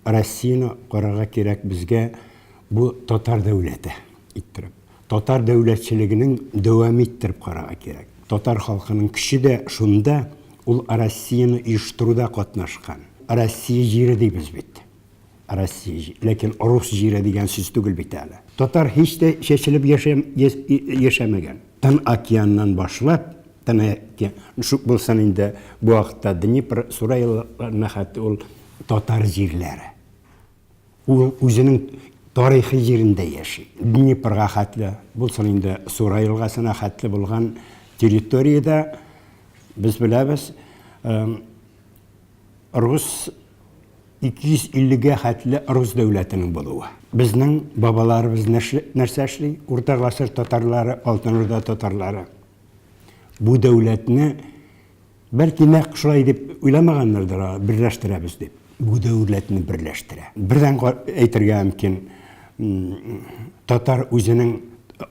Россияне карарга кирәк безгә бу татар дәүләте иттереп. Татар дәүләтчелегенең дәвам иттереп карарга кирәк. Татар халкының көче дә шунда, ул Россияне оештыруда катнашкан. Россия җире дибез бит. Россия җире. Ләкин рус җире дигән сүз түгел бит әле. Татар һич тә чәчелеп яшәмәгән. Тын океаннан башлап, Тын океан, шук булсын инде бу вакытта Днепр, Сура елгаларына хәтле ул татар җирләре. Ул үзенең тарихи җирендә яши. Днепрга хәтле, булсын инде Сура елгасына хәтле булган территориядә без беләбез, рус 250 гә хәтле рус дәүләтенең булуы. Безнең бабаларыбыз нәрсә эшли? Урта гасыр татарлары, Алтын Урда татарлары. Бу дәүләтне бәлки нәкъ шулай дип уйламаганнардыр, берләштерәбез дип. Бу дәүләтне берләштерә. Бердән әйтергә мөмкин, татар үзенең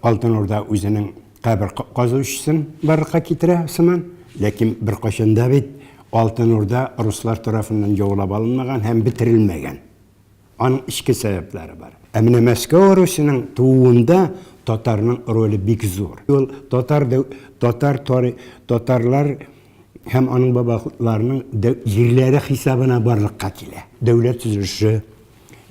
Алтын Урда үзенең кабер казучысын барлыкка китерә сыман, ләкин беркайчан да бит Алтын Урда руслар тарафыннан яулап алынмаган һәм бетерелмәгән. Аның эчке сәбәпләре бар. Ә менә Мәскәү Русенең тууында татарның роле бик зур. Ул татар татар татарлар һәм аның бабаларының җирләре хисабына барлыкка килә. Дәүләт төзелеше,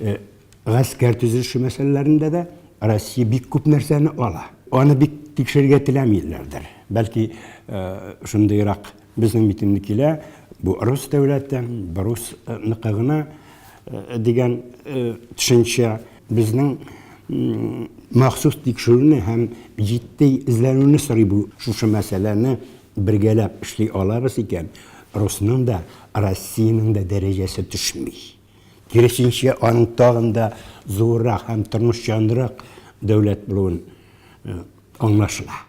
э, гаскәр төзелеше мәсьәләләрендә дә Россия бик күп нәрсәне ала. Аны бик тикшерергә теләмиләрдер. Бәлки, э, шундыйрак безнең бит инде килә, бу рус дәүләте, бу русныкы гына э, дигән төшенчә безнең махсус тикшерүне һәм җитди эзләнүне сорый бу шушы мәсьәләне бергәләп эшли алабыз икән, русның да, Россиянең дә дәрәҗәсе төшми. Киресенчә, аның тагын да зуррак һәм тормышчанрак дәүләт булуын аңлашыла.